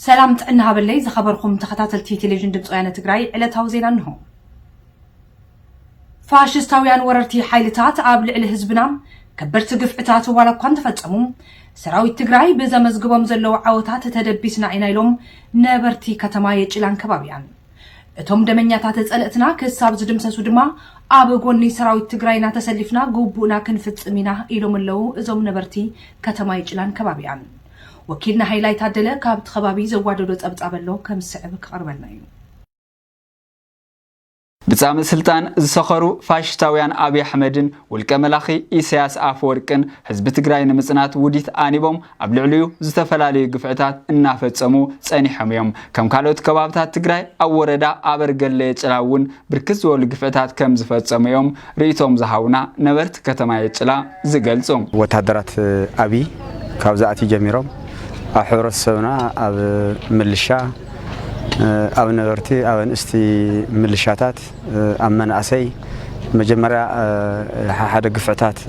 ሰላም ጥዕና ሃበለይ ዝኸበርኩም ተኸታተልቲ ቴሌቪዥን ድምፂ ወያነ ትግራይ፣ ዕለታዊ ዜና እንሆ። ፋሽስታውያን ወረርቲ ሓይልታት ኣብ ልዕሊ ህዝብና ከበድቲ ግፍዕታት ዋላ እኳ እንተፈጸሙ፣ ሰራዊት ትግራይ ብዘመዝግቦም ዘለዉ ዓወታት ተደቢስና ኢና ኢሎም ነበርቲ ከተማ የጭላን ከባቢያን። እቶም ደመኛታት ጸለእትና ክሳብ ዝድምሰሱ ድማ ኣብ ጎኒ ሰራዊት ትግራይና ተሰሊፍና ግቡእና ክንፍጽም ኢና ኢሎም ኣለዉ እዞም ነበርቲ ከተማ የጭላን ከባቢያን። ወኪልና ሃይላይ ታደለ ካብቲ ከባቢ ዘዋደዶ ጸብጻብ ኣሎ ከም ዝስዕብ ክቐርበልና እዩ። ብጻምእ ስልጣን ዝሰኸሩ ፋሽስታውያን ኣብይ ኣሕመድን ውልቀ መላኺ ኢሳያስ ኣፈወርቅን ህዝቢ ትግራይ ንምጽናት ውዲት ኣኒቦም ኣብ ልዕሊኡ ዝተፈላለዩ ግፍዕታት እናፈጸሙ ጸኒሖም እዮም። ከም ካልኦት ከባብታት ትግራይ ኣብ ወረዳ ኣበርገለ የጭላ እውን ብርክት ዝበሉ ግፍዕታት ከም ዝፈጸሙ እዮም ርእይቶም ዝሃቡና ነበርቲ ከተማ የጭላ ዝገልጹ። ወታደራት ኣብይ ካብ ዝኣትዩ ጀሚሮም ኣብ ሕብረተሰብና፣ ኣብ ምልሻ፣ ኣብ ነበርቲ፣ ኣብ ኣንስቲ ምልሻታት፣ ኣብ መናእሰይ መጀመርያ ሓደ ግፍዕታት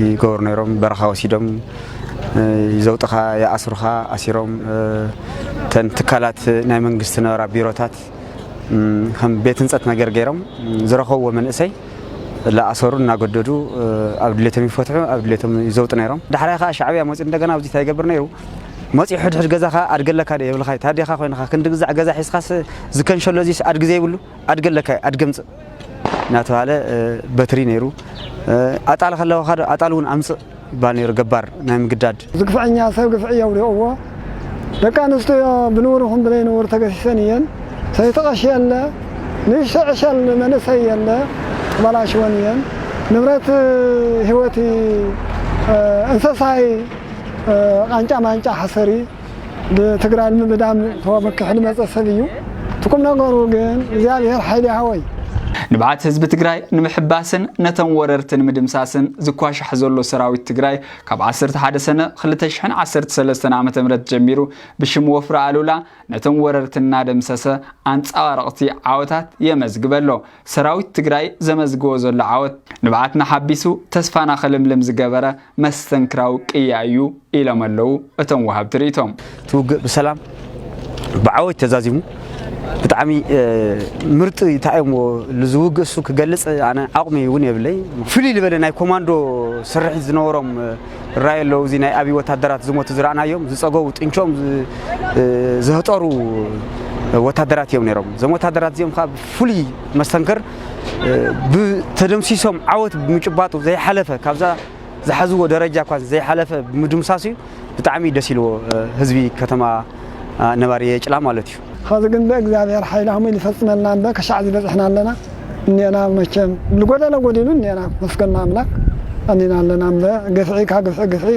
ይገብሩ ነይሮም። በረኻ ወሲዶም ይዘውጥኻ፣ ይኣስሩኻ፣ ኣሲሮም እተን ትካላት ናይ መንግስቲ ነበራ ቢሮታት ከም ቤት ህንፀት ነገር ገይሮም ዝረኸብዎ መንእሰይ እናኣሰሩ እናገደዱ ኣብ ድሌቶም ይፈትሑ፣ ኣብ ድሌቶም ይዘውጡ ነይሮም። ዳሕራይ ከዓ ሻዕብያ መፂኡ እንደገና ኣብዚ እንታይ ይገብር ነይሩ? መፂኡ ሕድሕድ ገዛኻ ኣድገለካ ዶ የብልካ? ታዴኻ ኮይንካ ክንዲ ግዛዕ ገዛ ሒዝካስ ዝከንሸሎ እዚስ ኣድጊ ዘይብሉ ኣድገለካ ኣድገምፅእ እናተባሃለ በትሪ ነይሩ። ኣጣል ከለዋኻ ዶ ኣጣል እውን ኣምፅእ ይባል ነይሩ። ገባር ናይ ምግዳድ። ዝግፍዐኛ ሰብ ግፍዒ የውድቕዎ። ደቂ ኣንስትዮ ብንውር ይኹን ብለይ ንውር ተገሲሰን እየን። ሰይቲ ቀሺ የለ፣ ንእሽቶ ዕሸል መንእሰይ የለ፣ ተበላሽወን እየን። ንብረት ህይወት፣ እንስሳይ፣ ቃንጫ ማንጫ ሓሰሪ ብትግራይ ንምብዳም ተወበኪሑ ዝመፀ ሰብ እዩ። እቲ ቁም ነገሩ ግን እግዚኣብሔር ሓይሊ ይሃቦ እዩ። ንብዓት ህዝቢ ትግራይ ንምሕባስን ነቶም ወረርቲ ንምድምሳስን ዝኳሻሕ ዘሎ ሰራዊት ትግራይ ካብ ዓሰርተ ሓደ ሰነ ክልተ ሽሕን ዓሰርተ ሰለስተን ዓመተ ምህረት ጀሚሩ ብሽም ወፍሪ ኣሉላ ነቶም ወረርቲ እናደምሰሰ ኣንፃባረቕቲ ዓወታት የመዝግብ ኣሎ። ሰራዊት ትግራይ ዘመዝግቦ ዘሎ ዓወት ንብዓትና ሓቢሱ ተስፋና ክልምልም ዝገበረ መስተንክራዊ ቅያ እዩ ኢሎም ኣለዉ እቶም ወሃብቲ ርእይቶም። እቲ ውግእ ብሰላም ብዓወት ተዛዚሙ ብጣዕሚ ምርጢ እንታይ እዮም ዝውግእ እሱ ክገልፅ ኣነ ዓቕሚ እውን የብለይ። ፍልይ ዝበለ ናይ ኮማንዶ ስርሒት ዝነበሮም ራይ ኣለዉ። እዚ ናይ ኣብይ ወታደራት ዝሞቱ ዝረኣናዮም ዝፀገቡ ጥንቸኦም ዝ- ዝህጠሩ ወታደራት እዮም ነይሮም። እዞም ወታደራት እዚኦም ከዓ ብፍሉይ መስተንክር ብተደምሲሶም ዓወት ብምጭባጡ ዘይሓለፈ ካብዛ ዝሓዝዎ ደረጃ እኳ ዘይሓለፈ ብምድምሳሱ እዩ ብጣዕሚ ደስ ኢልዎ ህዝቢ ከተማ ነባሪ የጭላ ማለት እዩ። ኸዚ ግን ብእግዚኣብሔር ሓይሊ ሃሙይ ዝፈጽመልና እምበ ከሻዕ ዝበጽሕና ኣለና እኔና። መቸም ዝጎደለ ጎዲሉ እኔና መስገን ኣምላክ ኣኒና ኣለና እምበ ግፍዒ ካብ ግፍዒ ግፍዒ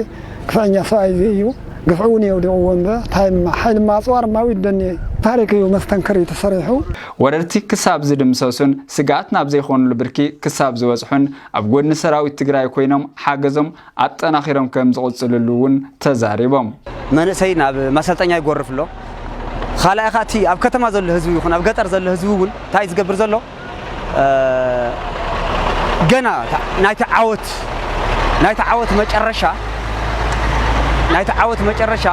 ግፍዐኛ ሰብኣይ እዚ እዩ። ግፍዒ እውን የውዲቕዎ እምበ ታይማ ሓይልማ ኣፅዋርማ ዊደኒ ታሪክ እዩ መስተንክር እዩ ተሰሪሑ። ወረርቲ ክሳብ ዝድምሰሱን ስግኣት ናብ ዘይኾኑሉ ብርኪ ክሳብ ዝበፅሑን ኣብ ጎድኒ ሰራዊት ትግራይ ኮይኖም ሓገዞም ኣጠናኺሮም ከም ዝቕፅልሉ እውን ተዛሪቦም። መንእሰይ ናብ ማሰልጠኛ ይጎርፍ ኣሎ። ካልኣይ ከዓ እቲ ኣብ ከተማ ዘሎ ህዝቢ ይኹን ኣብ ገጠር ዘሎ ህዝቢ እውን እንታይ ዝገብር ዘሎ ገና ናይቲ ዓወት ናይቲ ዓወት መጨረሻ ናይቲ ዓወት መጨረሻ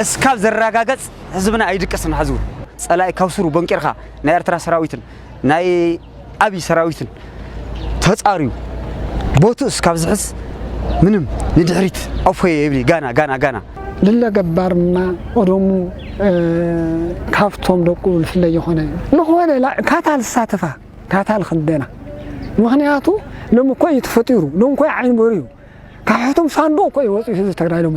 እስካብ ዘረጋገፅ ህዝብና ኣይድቅስን። ሕዚ እውን ፀላኢ ካብ ስሩ በንቂርካ ናይ ኤርትራ ሰራዊትን ናይ ኣብይ ሰራዊትን ተፃርዩ ቦትኡ እስካብ ዝሕዝ ምንም ንድሕሪት ኣፎየ የብሊ። ጋና ጋና ጋና። ልለ ገባርና ቀደሙ ካብቶም ደቁ ዝፍለይ ይኾነ ዝኾነ ካታ ዝሳተፋ ካታ ዝኽደና ምኽንያቱ ሎም እኮ እዩ ተፈጢሩ ሎም እኮ ዓይኒ በሩ እዩ ካብ ሕቱም ሳንዱቕ እኮ እዩ ወፂኡ ህዝቢ ትግራይ ሎሚ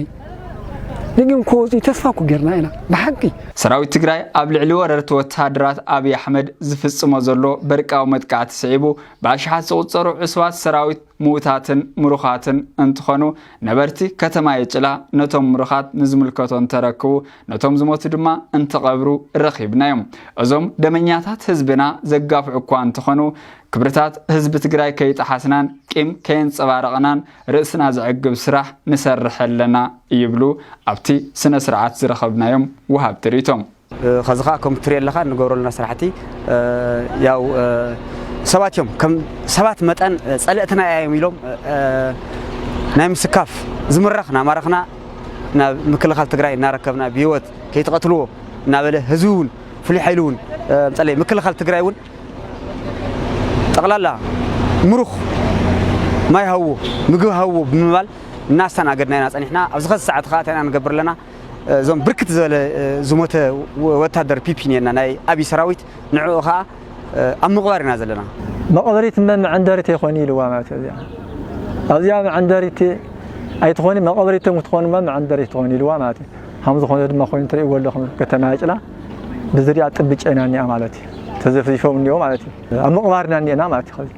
ንግን ክወፅኡ ተስፋ እኮ ጌርና ኢና ብሓቂ። ሰራዊት ትግራይ ኣብ ልዕሊ ወረርቲ ወተሃደራት ኣብይ ኣሕመድ ዝፍጽሞ ዘሎ በርቃዊ መጥቃዕቲ ስዒቡ ብኣሽሓት ዝቑጸሩ ዕሱባት ሰራዊት ምዉታትን ምሩኻትን እንትኾኑ ነበርቲ ከተማ የጭላ ነቶም ምሩኻት ንዝምልከቶ እንተረክቡ ነቶም ዝሞቱ ድማ እንትቐብሩ ረኺብናዮም። እዞም ደመኛታት ህዝብና ዘጋፍዑ እኳ እንተኾኑ ክብርታት ህዝቢ ትግራይ ከይጠሓስናን ቂም ከየንፀባረቕናን ርእስና ዘዕግብ ስራሕ ንሰርሕ ኣለና ይብሉ ኣብቲ ስነ ስርዓት ዝረኸብናዮም ወሃብቲ ርእይቶም። ከዚ ከዓ ከም ትሪኦ ኣለካ እንገብረሉና ስራሕቲ ያው ሰባት እዮም ከም ሰባት መጠን ፀለእትና እዮም ኢሎም ናይ ምስካፍ ዝምረኽ ናማረኽና ናብ ምክልኻል ትግራይ እናረከብና ብህይወት ከይትቐትልዎ እናበለ ህዝቢ እውን ፍሉይ ሓይሊ እውን ጸለይ ምክልኻል ትግራይ እውን ጠቕላላ ምሩኽ ማይ ሃዎ ምግቢ ሃዎ ብምባል እናስተናገድና ኢና ጸኒሕና። ኣብዚ ኸዚ ሰዓት ኸዓ እንታይ ኢና ንገብር ኣለና? እዞም ብርክት ዝበለ ዝሞተ ወታደር ፒፒ ነና ናይ ኣብይ ሰራዊት ንዕኡ ኸዓ ኣብ ምቕባር ኢና ዘለና። መቐበሪት እመ መዐንደሪት ኣይኮን ኢልዋ ማለት እዩ። እዚኣ ኣብዚኣ መዐንደሪት ኣይትኾኒ መቐበሪት ክትኾን እማ መዐንደሪት ትኾን ኢልዋ ማለት እዩ። ከም ዝኾነ ድማ ኮይኑ ትርእይዎ ኣለኹም ከተማ ያጭላ ብዝርያ ጥብጭ ኢና እኒኣ ማለት እዩ። ተዘፍዚፎም እኒኦ ማለት እዩ። ኣብ ምቕባርና እኒኤና ማለት እዩ። ኸዚ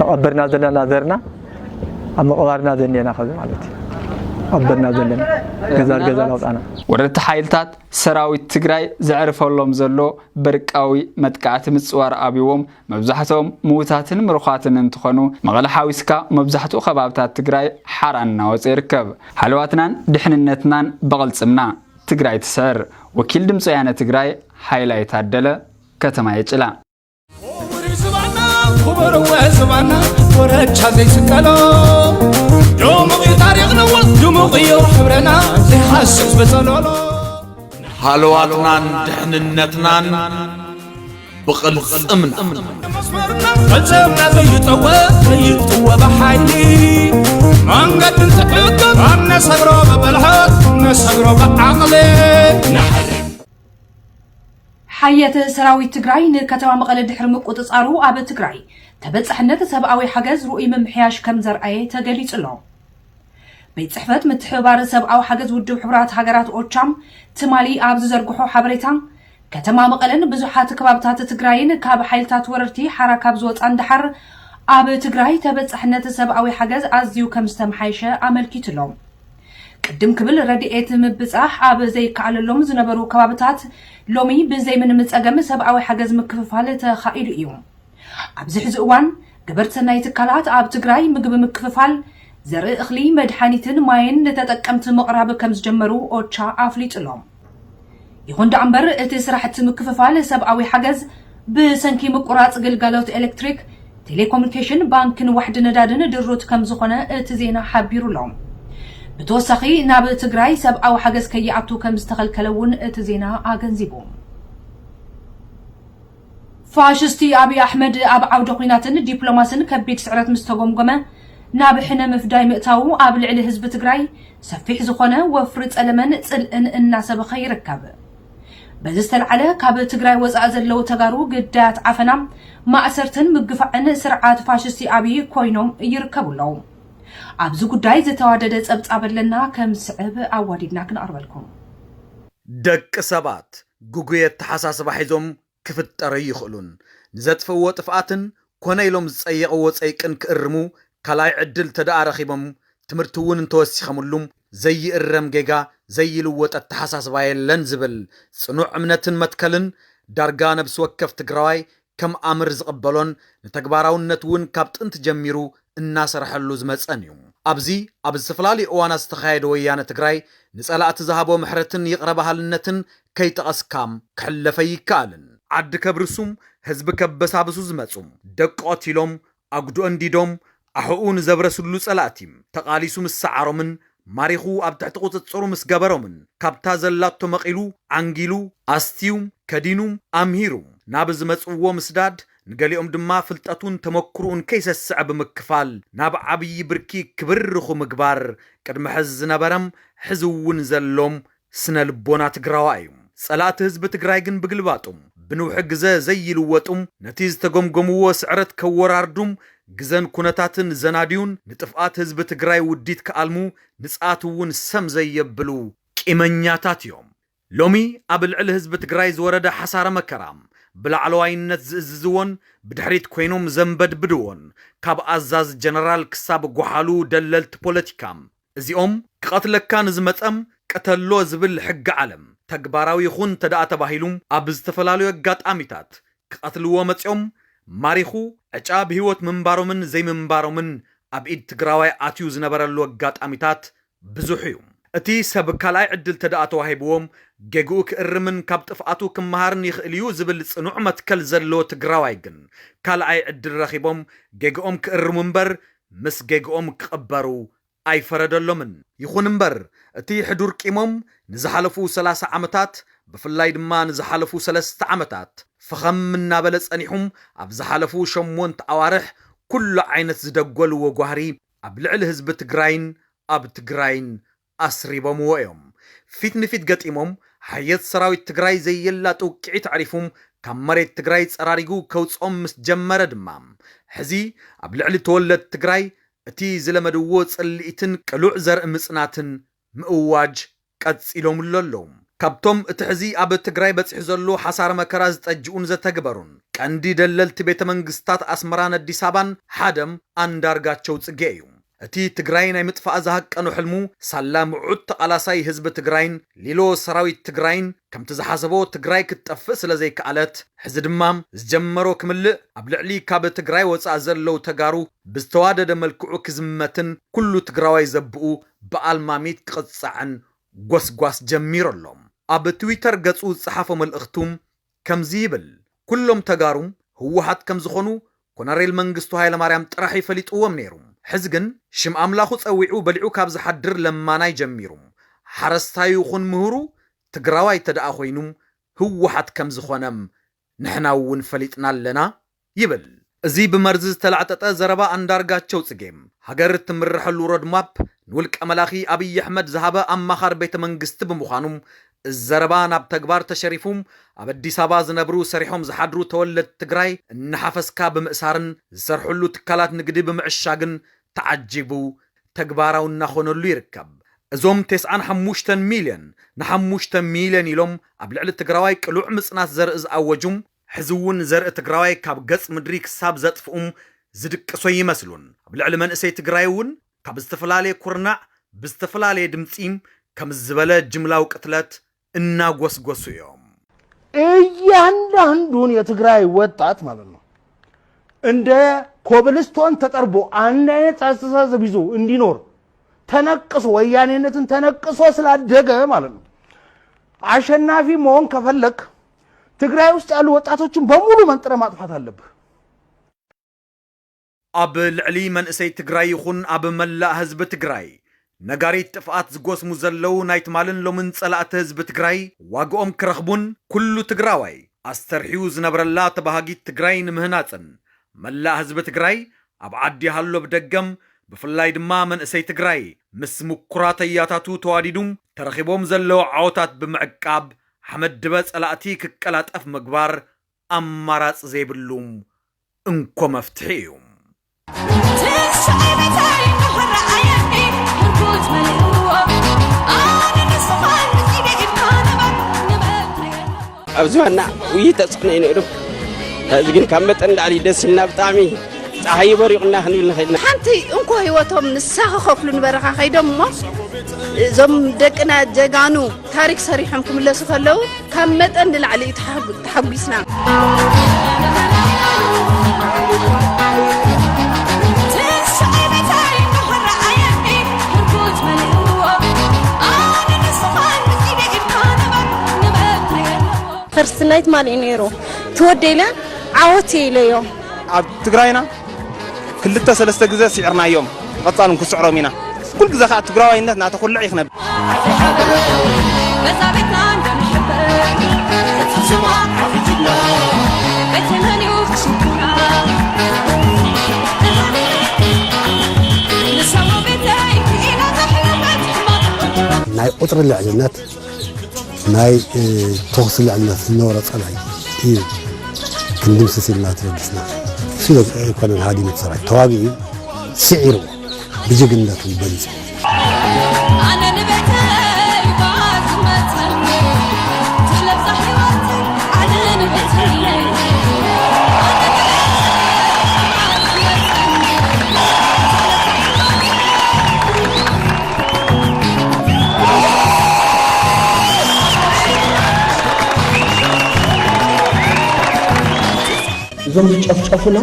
መቐበርና ዘለና ዘርና ኣብ ምቕባርና ዘኒኤና ኸዚ ማለት እዩ። ቀበርና ዘለና ገዛ ገዛ ለውጣና ወረድቲ ሓይልታት ሰራዊት ትግራይ ዘዕርፈሎም ዘሎ በርቃዊ መጥቃዕቲ ምፅዋር ኣብዎም መብዛሕትኦም ምዉታትን ምሩኻትን እንትኾኑ፣ መቐለ ሓዊስካ መብዛሕትኡ ከባብታት ትግራይ ሓራ እናወፀ ይርከብ። ሃለዋትናን ድሕንነትናን ብቕልፅምና። ትግራይ ትስዕር። ወኪል ድምፂ ወያነ ትግራይ ሃይላይ ታደለ፣ ከተማ የጭላ። ዝባና ክቡርወ ዝባና ኮረቻ ዘይስቀሎ ድሙቕ እዩ ታሪኽና ድሙቕ እዩ ሕብረና ዘይሃስስ በጸሎሎ ሃለዋትናን ድሕንነትናን ብቕልፅምና መስመርና ፈጸምና ዘይጠወ ዘይጥወ ብሓይሊ መንገድን ትዕቅብ ኣብ ነሰግሮ ብብልሐት ነሰግሮ ብዓቕሊ ሓየት ሰራዊት ትግራይ ንከተማ መቐለ ድሕሪ ምቁፅፃሩ ኣብ ትግራይ ተበፃሕነት ሰብኣዊ ሓገዝ ርኡይ ምምሕያሽ ከም ዘርኣየ ተገሊፁ ኣሎ። ቤት ፅሕፈት ምትሕብባር ሰብኣዊ ሓገዝ ውድብ ሕቡራት ሃገራት ኦቻም ትማሊ ኣብ ዝዘርግሖ ሓበሬታ ከተማ መቐለን ብዙሓት ከባብታት ትግራይን ካብ ሓይልታት ወረርቲ ሓራ ካብ ዝወፃ እንዳሓር ኣብ ትግራይ ተበፃሕነት ሰብኣዊ ሓገዝ ኣዝዩ ከም ዝተመሓየሸ ኣመልኪቱ ኣሎ። ቅድም ክብል ረድኤት ምብፃሕ ኣብ ዘይከኣለሎም ዝነበሩ ከባብታት ሎሚ ብዘይ ምንም ፀገም ሰብኣዊ ሓገዝ ምክፍፋል ተኻኢሉ እዩ። ኣብዚ ሕዚ እዋን ግበርት ሰናይ ትካላት ኣብ ትግራይ ምግቢ ምክፍፋል፣ ዘርኢ እኽሊ፣ መድሓኒትን ማይን ንተጠቀምቲ ምቕራብ ከም ዝጀመሩ ኦቻ ኣፍሊጡ ኣሎ። ይኹን ደኣ እምበር እቲ ስራሕቲ ምክፍፋል ሰብኣዊ ሓገዝ ብሰንኪ ምቁራፅ ግልጋሎት ኤሌክትሪክ፣ ቴሌኮሙኒኬሽን፣ ባንክን ዋሕዲ ነዳድን ድሩት ከም ዝኾነ እቲ ዜና ሓቢሩ ኣሎ። ብተወሳኺ ናብ ትግራይ ሰብኣዊ ሓገዝ ከይኣቱ ከም ዝተኸልከለ እውን እቲ ዜና ኣገንዚቡ። ፋሽስቲ ኣብይ ኣሕመድ ኣብ ዓውደ ኲናትን ዲፕሎማስን ከቢድ ስዕረት ምስ ተጎምጎመ ናብ ሕነ ምፍዳይ ምእታዉ ኣብ ልዕሊ ህዝቢ ትግራይ ሰፊሕ ዝኾነ ወፍሪ ጸለመን ጽልእን እናሰበኸ ይርከብ። በዚ ዝተልዓለ ካብ ትግራይ ወፃእ ዘለዉ ተጋሩ ግዳያት ዓፈና፣ ማእሰርትን ምግፋዕን ስርዓት ፋሽስቲ ኣብይ ኮይኖም ይርከቡ ኣለዉ። ኣብዚ ጉዳይ ዝተዋደደ ጸብጻብ ኣለና ከም ዝስዕብ ኣዋዲድና ክነቕርበልኩም። ደቂ ሰባት ግጉይ ኣተሓሳስባ ሒዞም ክፍጠሩ ኣይኽእሉን። ንዘጥፍእዎ ጥፍኣትን ኮነ ኢሎም ዝጸየቕዎ ጸይቅን ክእርሙ ካልኣይ ዕድል ተደኣ ረኺቦም ትምህርቲ እውን እንተወሲኸምሉም ዘይእረም ጌጋ ዘይልወጥ ኣተሓሳስባ የለን ዝብል ጽኑዕ እምነትን መትከልን ዳርጋ ነብሲ ወከፍ ትግራዋይ ከም ኣምር ዝቕበሎን ንተግባራውነት እውን ካብ ጥንቲ ጀሚሩ እናሰርሐሉ ዝመጸን እዩ። ኣብዚ ኣብ ዝተፈላለዩ እዋናት ዝተኻየደ ወያነ ትግራይ ንጸላእቲ ዝሃቦ ምሕረትን ይቕረ በሃልነትን ከይጠቐስካ ክሕለፍ ኣይከኣልን። ዓዲ ከብርሱም ህዝቢ ከበሳብሱ ዝመጹ ደቂ ቀቲሎም ኣጉዶ እንዲዶም ኣሕኡ ንዘብረስሉ ጸላእቲ ተቓሊሱ ምስ ሰዓሮምን ማሪኹ ኣብ ትሕቲ ቁጽጽሩ ምስ ገበሮምን ካብታ ዘላቶ መቒሉ ዓንጊሉ ኣስትዩ ከዲኑ ኣምሂሩ ናብ ዝመጽእዎ ምስዳድ ንገሊኦም ድማ ፍልጠቱን ተመክርኡን ከይሰስዐ ብምክፋል ናብ ዓብዪ ብርኪ ክብርኹ ምግባር ቅድሚ ሕዚ ዝነበረም ሕዚ እውን ዘሎም ስነ ልቦና ትግራዋ እዩ። ጸላእቲ ህዝቢ ትግራይ ግን ብግልባጡ ብንውሒ ግዘ ዘይልወጡ ነቲ ዝተገምገምዎ ስዕረት ከወራርዱ ግዘን ኩነታትን ዘናድዩን ንጥፍኣት ህዝቢ ትግራይ ውዲት ክኣልሙ ንጽኣት እውን ሰም ዘየብሉ ቂመኛታት እዮም። ሎሚ ኣብ ልዕሊ ህዝቢ ትግራይ ዝወረደ ሓሳረ መከራ ብላዕለዋይነት ዝእዝዝዎን ብድሕሪት ኮይኖም ዘንበድብድዎን ካብ ኣዛዚ ጀነራል ክሳብ ጓሓሉ ደለልቲ ፖለቲካ እዚኦም ክቐትለካ ንዝመጸም ቅተሎ ዝብል ሕጊ ዓለም ተግባራዊ ይኹን ተደኣ ተባሂሉ ኣብ ዝተፈላለዩ ኣጋጣሚታት ክቐትልዎ መጺኦም ማሪኹ ዕጫ ብህይወት ምንባሮምን ዘይምንባሮምን ኣብ ኢድ ትግራዋይ ኣትዩ ዝነበረሉ ኣጋጣሚታት ብዙሕ እዩ። እቲ ሰብ ካልኣይ ዕድል ተደኣ ተዋሂብዎም ጌግኡ ክእርምን ካብ ጥፍኣቱ ክመሃርን ይኽእል እዩ ዝብል ጽኑዕ መትከል ዘለዎ ትግራዋይ ግን ካልኣይ ዕድል ረኺቦም ጌግኦም ክእርሙ እምበር ምስ ጌግኦም ክቕበሩ ኣይፈረደሎምን። ይኹን እምበር፣ እቲ ሕዱር ቂሞም ንዝሓለፉ ሰላሳ ዓመታት፣ ብፍላይ ድማ ንዝሓለፉ ሰለስተ ዓመታት፣ ፈኸም እናበለ ጸኒሑም፣ ኣብ ዝሓለፉ ሸሞንተ ኣዋርሕ ኩሉ ዓይነት ዝደጎልዎ ጓህሪ ኣብ ልዕሊ ህዝቢ ትግራይን ኣብ ትግራይን ኣስሪቦምዎ እዮም። ፊት ንፊት ገጢሞም፣ ሓየት ሰራዊት ትግራይ ዘየላጡ ውቅዒት ኣዕሪፉም፣ ካብ መሬት ትግራይ ጸራሪጉ ከውጽኦም ምስ ጀመረ ድማ፣ ሕዚ ኣብ ልዕሊ ተወለድ ትግራይ እቲ ዝለመድዎ ጽልኢትን ቅሉዕ ዘርኢ ምጽናትን ምእዋጅ ቀጺሎምሉ ኣለዉ። ካብቶም እቲ ሕዚ ኣብ ትግራይ በጺሑ ዘሎ ሓሳር መከራ ዝጠጅኡን ዘተግበሩን ቀንዲ ደለልቲ ቤተ መንግስታት ኣስመራን ኣዲስ ኣበባን ሓደም ኣንዳርጋቸው ጽጌ እዩ። እቲ ትግራይ ናይ ምጥፋእ ዝሃቀኖ ሕልሙ ሳላ ምዑት ተቓላሳይ ህዝቢ ትግራይን ሊሎ ሰራዊት ትግራይን ከምቲ ዝሓሰቦ ትግራይ ክትጠፍእ ስለ ዘይከኣለት፣ ሕዚ ድማ ዝጀመሮ ክምልእ ኣብ ልዕሊ ካብ ትግራይ ወጻእ ዘለዉ ተጋሩ ብዝተዋደደ መልክዑ ክዝመትን ኩሉ ትግራዋይ ዘብኡ ብኣልማሚት ክቕጻዕን ጎስጓስ ጀሚሩ ኣሎ። ኣብ ትዊተር ገጹ ዝጸሓፎ መልእኽቱ ከምዚ ይብል፣ ኩሎም ተጋሩ ህወሓት ከም ዝኾኑ ኮነሬል መንግስቱ ሃይለማርያም ጥራሕ ይፈሊጥዎም ነይሩ። ሕዚ ግን ሽም ኣምላኹ ጸዊዑ በሊዑ ካብ ዝሓድር ለማናይ ጀሚሩ፣ ሓረስታዩ ይኹን ምሁሩ ትግራዋይ ተደኣ ኮይኑ ህወሓት ከም ዝኾነ ንሕና እውን ፈሊጥና ኣለና ይብል። እዚ ብመርዚ ዝተላዕጠጠ ዘረባ ኣንዳርጋቸው ጽጌ፣ ሃገር እትምርሐሉ ሮድማፕ ንውልቀ መላኺ ኣብይ ኣሕመድ ዝሃበ ኣማኻሪ ቤተ መንግስቲ ብምዃኑ፣ እዚ ዘረባ ናብ ተግባር ተሸሪፉ፣ ኣብ ኣዲስ ኣበባ ዝነብሩ ሰሪሖም ዝሓድሩ ተወለድቲ ትግራይ እናሓፈስካ ብምእሳርን ዝሰርሕሉ ትካላት ንግዲ ብምዕሻግን ተዓጂቡ ተግባራዊ እናኾነሉ ይርከብ። እዞም ተስዓን ሓሙሽተን ሚልዮን ንሓሙሽተ ሚልዮን ኢሎም ኣብ ልዕሊ ትግራዋይ ቅሉዕ ምጽናት ዘርኢ ዝኣወጁ፣ ሕዚ እውን ዘርኢ ትግራዋይ ካብ ገጽ ምድሪ ክሳብ ዘጥፍኡም ዝድቅሶ ይመስሉን፣ ኣብ ልዕሊ መንእሰይ ትግራይ እውን ካብ ዝተፈላለየ ኩርናዕ ብዝተፈላለየ ድምጺ ከም ዝበለ ጅምላዊ ቅትለት እናጎስጎሱ እዮም። እያንዳንዱን የትግራይ ወጣት ማለት ነው እንደ ኮብልስቶን ተጠርቦ አንድ አይነት አስተሳሰብ ይዞ እንዲኖር ተነቅሶ፣ ወያኔነትን ተነቅሶ ስላደገ ማለት ነው አሸናፊ መሆን ከፈለክ ትግራይ ውስጥ ያሉ ወጣቶችን በሙሉ መንጥረ ማጥፋት አለብህ። ኣብ ልዕሊ መንእሰይ ትግራይ ይኹን ኣብ መላእ ህዝቢ ትግራይ ነጋሪት ጥፍኣት ዝጎስሙ ዘለዉ ናይ ትማልን ሎምን ጸላእቲ ህዝቢ ትግራይ ዋግኦም ክረኽቡን ኩሉ ትግራዋይ ኣስተርሕዩ ዝነብረላ ተባሃጊት ትግራይ ንምህናጽን መላእ ህዝቢ ትግራይ ኣብ ዓዲ ሃሎ ብደገም ብፍላይ ድማ መንእሰይ ትግራይ ምስ ምኩራት ኣያታቱ ተዋዲዱ ተረኺቦም ዘለዉ ዓወታት ብምዕቃብ ሓመድ ድበ ጸላእቲ ክቀላጠፍ ምግባር ኣማራጺ ዘይብሉ እንኮ መፍትሒ እዩ። ኣብ ዝባና ውይ ተፅዕኖ እዩ ነይሩ። ሕዚ ግን ካብ መጠን ላዕሊ ደስ ኢልና ብጣዕሚ ፀሓይ በሪቑና ክንብል ንኽእል ኢና። ሓንቲ እንኮ ህይወቶም ንሳ ክኸፍሉ ንበረኻ ከይዶም እሞ እዞም ደቅና ጀጋኑ ታሪክ ሰሪሖም ክምለሱ ከለዉ ካብ መጠን ንላዕሊ እዩ ተሓጉ- ተሓጒስና። ክርስትናይ ትማሊ እዩ ነይሩ። ትወደይ ኢለ ዓወት እየ ኢለዮ። ኣብ ትግራይና ክልተ ሰለስተ ግዘ ስዒርናዮም። ብቐፃል እውን ክስዕሮም ኢና። ኩሉ ግዘ ከዓ ትግራዋይነት እናተኹልዕ እዩ ክነብር። ናይ ቁፅሪ ልዕልነት ናይ ተኹሲ ልዕልነት ዝነበሮ ፀላኢ እዩ ክንድምስስ ኢልና ተበጊስና። እሱ ኣይኮነን ሃዲሙ እቲ ሰራዊት ተዋጊኡ እዩ ስዒርዎ ብጅግንነቱ በሊፁ። እዞም ዝጨፍጨፉና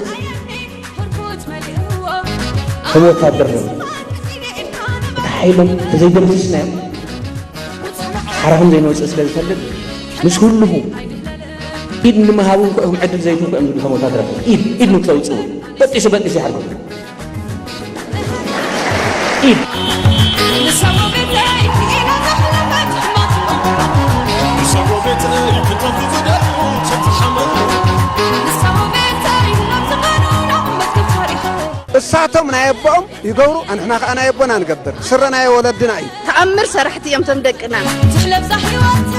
ከም ወታደር እዮም። እቲ ሓይሎም ተዘይደምሲስናዮም ሓራኹም ዘይንወፅእ ስለ ዝፈልጥ ምስ ህልኹ ኢድ ንምሃቡ እንኳ ኢኹም ዕድል ዘይትህቡ እዮም ዝብሉ ከም ወታደር ኢድ ኢድ ንክተውፅኡ በጢሱ በጢሱ ይሓርጎም። እሳቶም ናይ ኣቦኦም ይገብሩ፣ ኣንሕና ከኣ ናይ ኣቦና ንገብር። ስረ ናይ ወለድና እዩ። ተኣምር ሰራሕቲ እዮም እቶም ደቅና። ትሕለብዛ ህይወት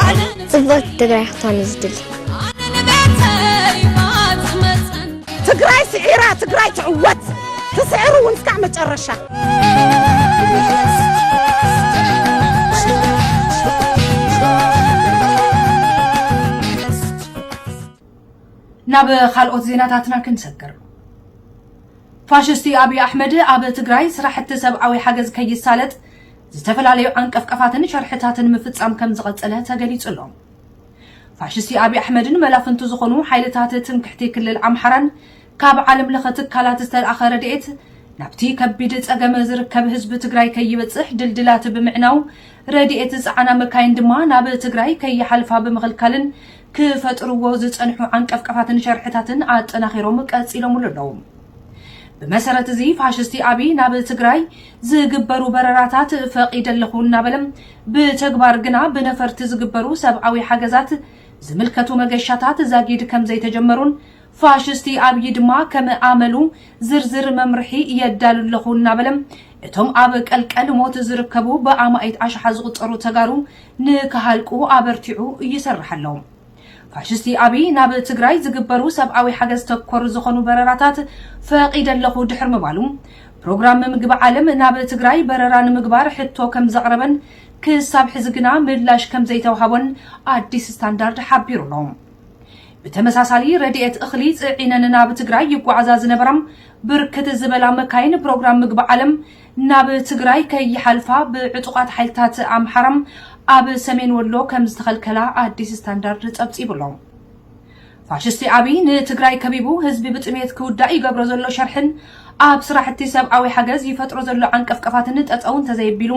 ኣነ ጽብቕቲ ትግራይ ክትኮን እዩ ዝድሊ። ኣነ ንቤተይ ማጽመጸን። ትግራይ ስዒራ፣ ትግራይ ትዕወት። ትስዕሩ እውን እስካዕ መጨረሻ። ናብ ካልኦት ዜናታትና ክንሰግር። ፋሽስቲ ኣብይ ኣሕመድ ኣብ ትግራይ ስራሕቲ ሰብኣዊ ሓገዝ ከይሳለጥ ዝተፈላለዩ ዓንቀፍቀፋትን ሸርሕታትን ምፍጻም ከም ዝቐጸለ ተገሊጹ ኣሎ። ፋሽስቲ ኣብይ ኣሕመድን መላፍንቱ ዝኾኑ ሓይልታት ትምክሕቲ ክልል ኣምሓራን ካብ ዓለም ለኸ ትካላት ዝተልኣኸ ረድኤት ናብቲ ከቢድ ጸገም ዝርከብ ህዝቢ ትግራይ ከይበጽሕ ድልድላት ብምዕናው፣ ረድኤት ዝጸዓና መካይን ድማ ናብ ትግራይ ከይሓልፋ ብምኽልካልን ክፈጥርዎ ዝጸንሑ ዓንቀፍቀፋትን ሸርሕታትን ኣጠናኺሮም ቀጺሎምሉ ኣለዉ። ብመሰረት እዚ ፋሽስቲ ኣብይ ናብ ትግራይ ዝግበሩ በረራታት ፈቒደ ኣለኹ እናበለ፣ ብተግባር ግና ብነፈርቲ ዝግበሩ ሰብኣዊ ሓገዛት ዝምልከቱ መገሻታት ዛጊድ ከም ዘይተጀመሩን ፋሽስቲ ኣብይ ድማ ከም ኣመሉ ዝርዝር መምርሒ የዳሉ ኣለኹ እናበለ፣ እቶም ኣብ ቀልቀል ሞት ዝርከቡ ብኣማኢት ኣሽሓት ዝቑጸሩ ተጋሩ ንክሃልቁ ኣበርቲዑ ይሰርሕ ኣሎ። ፋሽስቲ ኣብይ ናብ ትግራይ ዝግበሩ ሰብኣዊ ሓገዝ ተኮር ዝኾኑ በረራታት ፈቒደ ኣለኹ ድሕሪ ምባሉ፣ ፕሮግራም ምግቢ ዓለም ናብ ትግራይ በረራ ንምግባር ሕቶ ከም ዘቕረበን ክሳብ ሕዚ ግና ምላሽ ከም ዘይተውሃቦን ኣዲስ ስታንዳርድ ሓቢሩ ኣሎ። ብተመሳሳሊ ረድኤት እኽሊ ጽዒነን ናብ ትግራይ ይጓዓዛ ዝነበራ ብርክት ዝበላ መካይን ፕሮግራም ምግቢ ዓለም ናብ ትግራይ ከይሓልፋ ብዕጡቓት ሓይልታት ኣምሓራ ኣብ ሰሜን ወሎ ከም ዝተኸልከላ ኣዲስ ስታንዳርድ ጸብጺቡ ኣሎ። ፋሽስቲ ኣብይ ንትግራይ ከቢቡ ህዝቢ ብጥሜት ክውዳእ ይገብሮ ዘሎ ሸርሕን ኣብ ስራሕቲ ሰብኣዊ ሓገዝ ይፈጥሮ ዘሎ ዓንቀፍቀፋትን ጠጠው እንተዘየቢሉ፣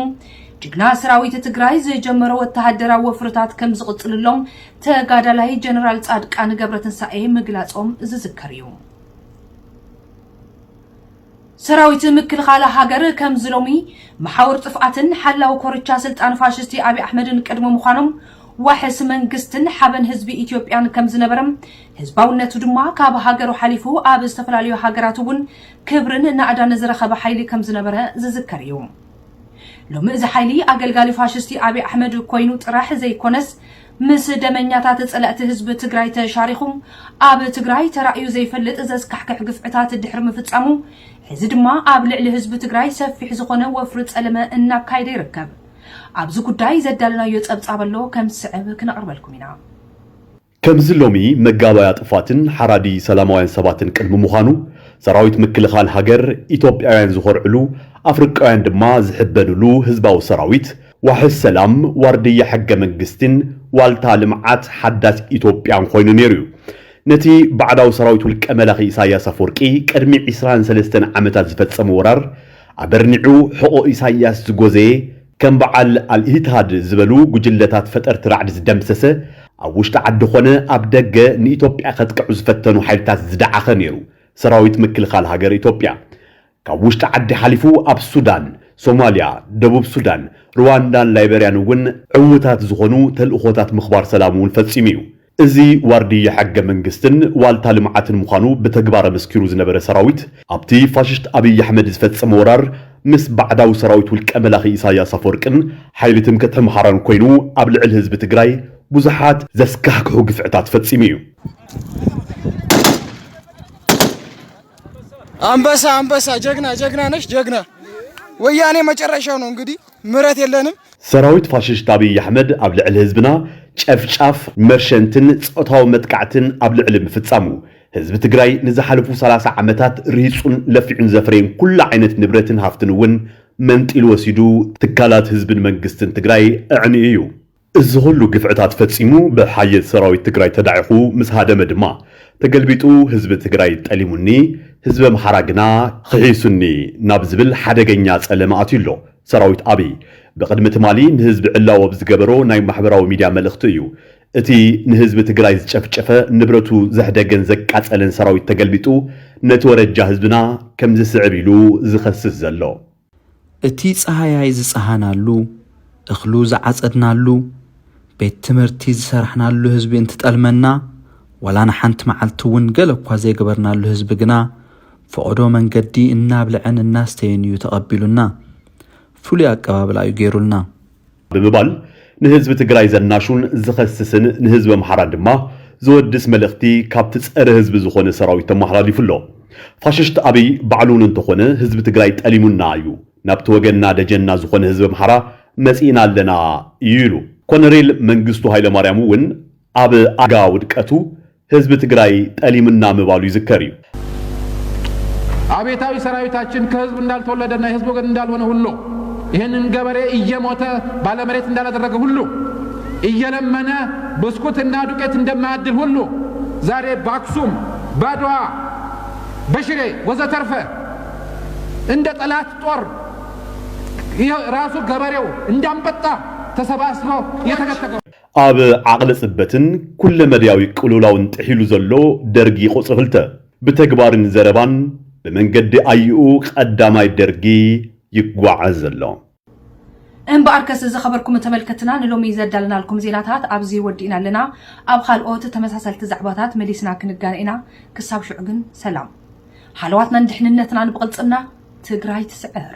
ጅግና ሰራዊት ትግራይ ዝጀመሮ ወተሃደራዊ ወፍርታት ከም ዝቕጽልሎም ተጋዳላይ ጀነራል ጻድቃን ገብረትንሳኤ ምግላጾም ዝዝከር እዩ። ሰራዊት ምክልኻል ሃገር ከምዚ ሎሚ መሓውር ጥፍኣትን ሓላው ኮርቻ ስልጣን ፋሽስቲ ኣብይ ኣሕመድን ቅድሚ ምዃኖም ዋሕስ መንግስትን ሓበን ህዝቢ ኢትዮጵያን ከም ዝነበረ፣ ህዝባውነቱ ድማ ካብ ሃገሩ ሓሊፉ ኣብ ዝተፈላለዩ ሃገራት እውን ክብርን ናእዳን ዝረኸበ ሓይሊ ከም ዝነበረ ዝዝከር እዩ። ሎሚ እዚ ሓይሊ ኣገልጋሊ ፋሽስቲ ኣብይ ኣሕመድ ኮይኑ ጥራሕ ዘይኮነስ፣ ምስ ደመኛታት ጸላእቲ ህዝቢ ትግራይ ተሻሪኹ ኣብ ትግራይ ተራእዩ ዘይፈልጥ ዘስካሕክሕ ግፍዕታት ድሕሪ ምፍጻሙ፣ ሕዚ ድማ ኣብ ልዕሊ ህዝቢ ትግራይ ሰፊሕ ዝኾነ ወፍሪ ጸለመ እናካየደ ይርከብ። ኣብዚ ጉዳይ ዘዳለናዮ ጸብጻብ ኣሎ፣ ከም ዝስዕብ ክነቕርበልኩም ኢና። ከምዚ ሎሚ መጋባያ ጥፋትን ሓራዲ ሰላማውያን ሰባትን ቅድሚ ምዃኑ፣ ሰራዊት ምክልኻል ሃገር ኢትዮጵያውያን ዝኾርዕሉ፣ ኣፍሪቃውያን ድማ ዝሕበንሉ ህዝባዊ ሰራዊት፣ ዋሕስ ሰላም፣ ዋርድያ ሕገ መንግስቲን ዋልታ ልምዓት ሓዳስ ኢትዮጵያን ኮይኑ ነይሩ እዩ። ነቲ ባዕዳዊ ሰራዊት ውልቀ መላኺ ኢሳያስ ኣፈወርቂ ቅድሚ ዕስራን ሰለስተን ዓመታት ዝፈጸመ ወራር ኣበርኒዑ ሕቖ ኢሳያስ ዝጎዘየ፣ ከም በዓል ኣልኢትሃድ ዝበሉ ጉጅለታት ፈጠርቲ ራዕዲ ዝደምሰሰ፣ ኣብ ውሽጢ ዓዲ ኾነ ኣብ ደገ ንኢትዮጵያ ከጥቅዑ ዝፈተኑ ሓይልታት ዝደዓኸ ነይሩ ሰራዊት ምክልኻል ሃገር ኢትዮጵያ። ካብ ውሽጢ ዓዲ ሓሊፉ ኣብ ሱዳን፣ ሶማልያ፣ ደቡብ ሱዳን፣ ሩዋንዳን ላይበርያን እውን ዕዉታት ዝኾኑ ተልእኾታት ምኽባር ሰላም እውን ፈጺሙ እዩ። እዚ ዋርድያ ሕገ መንግስትን ዋልታ ልምዓትን ምዃኑ ብተግባር ኣመስኪሩ ዝነበረ ሰራዊት፣ ኣብቲ ፋሽስት ኣብይ ኣሕመድ ዝፈጸመ ወራር ምስ ባዕዳዊ ሰራዊት ውልቀ መላኺ ኢሳያስ ኣፈወርቅን ሓይሊ ትምክሕቲ ኣምሓራን ኮይኑ ኣብ ልዕሊ ህዝቢ ትግራይ ብዙሓት ዘስካሕክሑ ግፍዕታት ፈጺሙ እዩ። ኣንበሳ፣ ኣንበሳ፣ ጀግና፣ ጀግና ነሽ፣ ጀግና። ወያኔ መጨረሻው ነው እንግዲህ፣ ምህረት የለንም። ሰራዊት ፋሽስት ኣብይ ኣሕመድ ኣብ ልዕሊ ህዝብና ጨፍጫፍ፣ መርሸንትን ጾታዊ መጥቃዕትን ኣብ ልዕሊ ምፍጻሙ፣ ህዝቢ ትግራይ ንዝሓለፉ ሰላሳ ዓመታት ሪጹን ለፊዑን ዘፍረየን ኩሉ ዓይነት ንብረትን ሃፍትን እውን መንጢሉ ወሲዱ፣ ትካላት ህዝብን መንግስትን ትግራይ ኣዕንዩ እዩ። እዚ ኩሉ ግፍዕታት ፈጺሙ ብሓየት ሰራዊት ትግራይ ተዳዒኹ ምስ ሃደመ ድማ፣ ተገልቢጡ ህዝቢ ትግራይ ጠሊሙኒ፣ ህዝቢ ኣምሓራ ግና ክሒሱኒ ናብ ዝብል ሓደገኛ ጸለመ ኣትዩ ኣሎ። ሰራዊት ኣብይ ብቕድሚ ትማሊ ንህዝቢ ዕላው ኣብ ዝገበሮ ናይ ማሕበራዊ ሚድያ መልእኽቱ እዩ፣ እቲ ንህዝቢ ትግራይ ዝጨፍጨፈ፣ ንብረቱ ዘሕደገን ዘቃጸለን ሰራዊት ተገልቢጡ ነቲ ወረጃ ህዝብና ከምዚ ስዕብ ኢሉ ዝኸስስ ዘሎ። እቲ ጸሃያይ ዝጸሃናሉ፣ እኽሉ ዝዓጸድናሉ፣ ቤት ትምህርቲ ዝሰራሕናሉ ህዝቢ እንትጠልመና፣ ዋላ ንሓንቲ መዓልቲ እውን ገለ እኳ ዘይገበርናሉ ህዝቢ ግና፣ ፈቐዶ መንገዲ እናብልዐን እናስተየን እዩ ተቐቢሉና። ፍሉይ ኣቀባብላ እዩ ገይሩልና። ብምባል ንህዝቢ ትግራይ ዘናሹን ዝኸስስን ንህዝቢ ኣምሓራን ድማ ዘወድስ መልእኽቲ ካብቲ ጸረ ህዝቢ ዝኾነ ሰራዊት ተመሓላሊፉ ኣሎ። ፋሽስት ኣብይ ባዕሉ እውን እንተኾነ ህዝቢ ትግራይ ጠሊሙና እዩ፣ ናብቲ ወገንና ደጀንና ዝኾነ ህዝቢ ኣምሓራ መጺእና ኣለና እዩ ኢሉ። ኮነሬል መንግስቱ ሃይለማርያም እውን ኣብ ኣጋ ውድቀቱ ህዝቢ ትግራይ ጠሊምና ምባሉ ይዝከር እዩ። አብዮታዊ ሰራዊታችን ከህዝብ እንዳልተወለደና የህዝብ ወገን እንዳልሆነ ሁሉ ይህንን ገበሬ እየሞተ ባለመሬት እንዳላደረገ ሁሉ እየለመነ ብስኩትና ዱቄት እንደማያድል ሁሉ ዛሬ በአክሱም፣ በአድዋ፣ በሽሬ ወዘተርፈ እንደ ጠላት ጦር ይህ ራሱ ገበሬው እንዳንበጣ ተሰባስቦ እየተከተገ ኣብ ዓቕሊ ጽበትን ኩለመዳያዊ ቅልውላውን ጥሒሉ ዘሎ ደርጊ ቁጽሪ ክልተ፣ ብተግባርን ዘረባን ብመንገዲ ኣዩኡ ቀዳማይ ደርጊ ይጓዓዝ ዘሎ። እምበኣርከስ ዝኸበርኩም ተመልከትና ንሎሚ ዘዳለናልኩም ዜናታት ኣብዚ ወዲእና ኣለና። ኣብ ካልኦት ተመሳሰልቲ ዛዕባታት መሊስና ክንጋነ ኢና። ክሳብ ሽዑ ግን ሰላም። ሃለዋትናን ድሕንነትናን ብቕልጽምና ትግራይ ትስዕር።